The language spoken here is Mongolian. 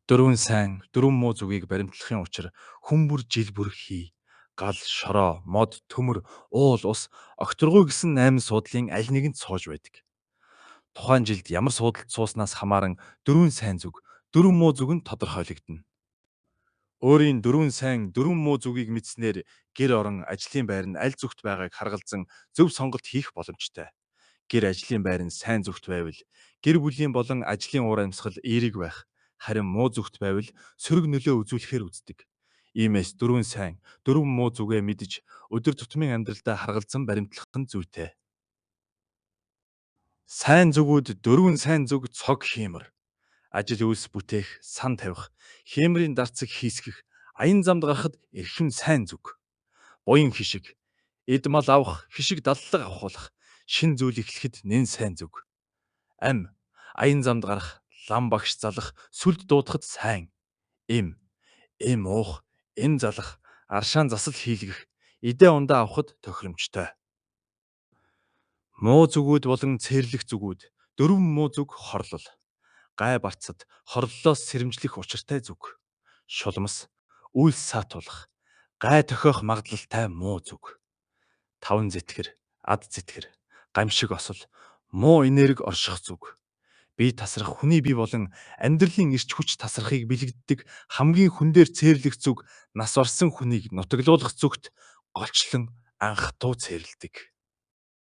Дөрвөн сайн, дөрвөн муу зүгийг баримтлахын учир хүн бүр жил бүр хий. Гал, шороо, мод, төмөр, уул, ус, огторгуй гэсэн 8 суудлын аль нэгэнд сууж байдаг. Тухайн жилд ямар суудалд сууснаас хамааран дөрвөн сайн зүг, дөрвөн муу зүг нь тодорхойлогдоно. Өөрийн дөрвөн сайн, дөрвөн муу зүгийг мэдсэнээр гэр орон, ажлын байр нь аль зүгт байгааг харгалзан зөв сонголт хийх боломжтой. Гэр, ажлын байр нь сайн зүгт байвал гэр бүлийн болон ажлын уур амьсгал эерэг байх, харин муу зүгт байвал сөрөг нөлөө үзүүлэхээр үздэг. Иймээс дөрвөн сайн, дөрвөн муу зүгээ мэдэж өдөр тутмын амьдралдаа харгалзан баримтлах нь зүйтэй. Сайн зүгүүд. Дөрвөн сайн зүг: цог хиймор. Ажил үйлс бүтээх, сан тавих, хиймрийн дарцаг хийсгэх, аян замд гарахад эрхэм сайн зүг. Буян хишиг. Эд мал авах, хишиг даллага авахуулах, шинэ зүйл эхлэхэд нэн сайн зүг. Ам. Аян замд гарах, лам багш залах, сүлд дуудахад сайн. Эм. Эм уух, эм залах, аршаан засал хийлгэх, идээ ундаа авахад тохиромжтой. Муу зүгүүд болон цээрлэх зүгүүд. Дөрвөн муу зүг: хорлол. Гай барцад, хорлолоос сэрэмжлэх учиртай зүг. Шулмас, үйлс саатуулах, гай тохиох магадлалтай муу зүг. Таван зэтгэр, ад зэтгэр, гамшиг осол, муу энерги орших зүг. Бие тасрах, хүний бие болон амьдралын эрч хүч тасрахыг бэлгэддэг хамгийн хүн дээр цээрлэх зүг нас барсан хүнийг нутаглуулах зүгт голчлон анхтуу цээрэлдэг.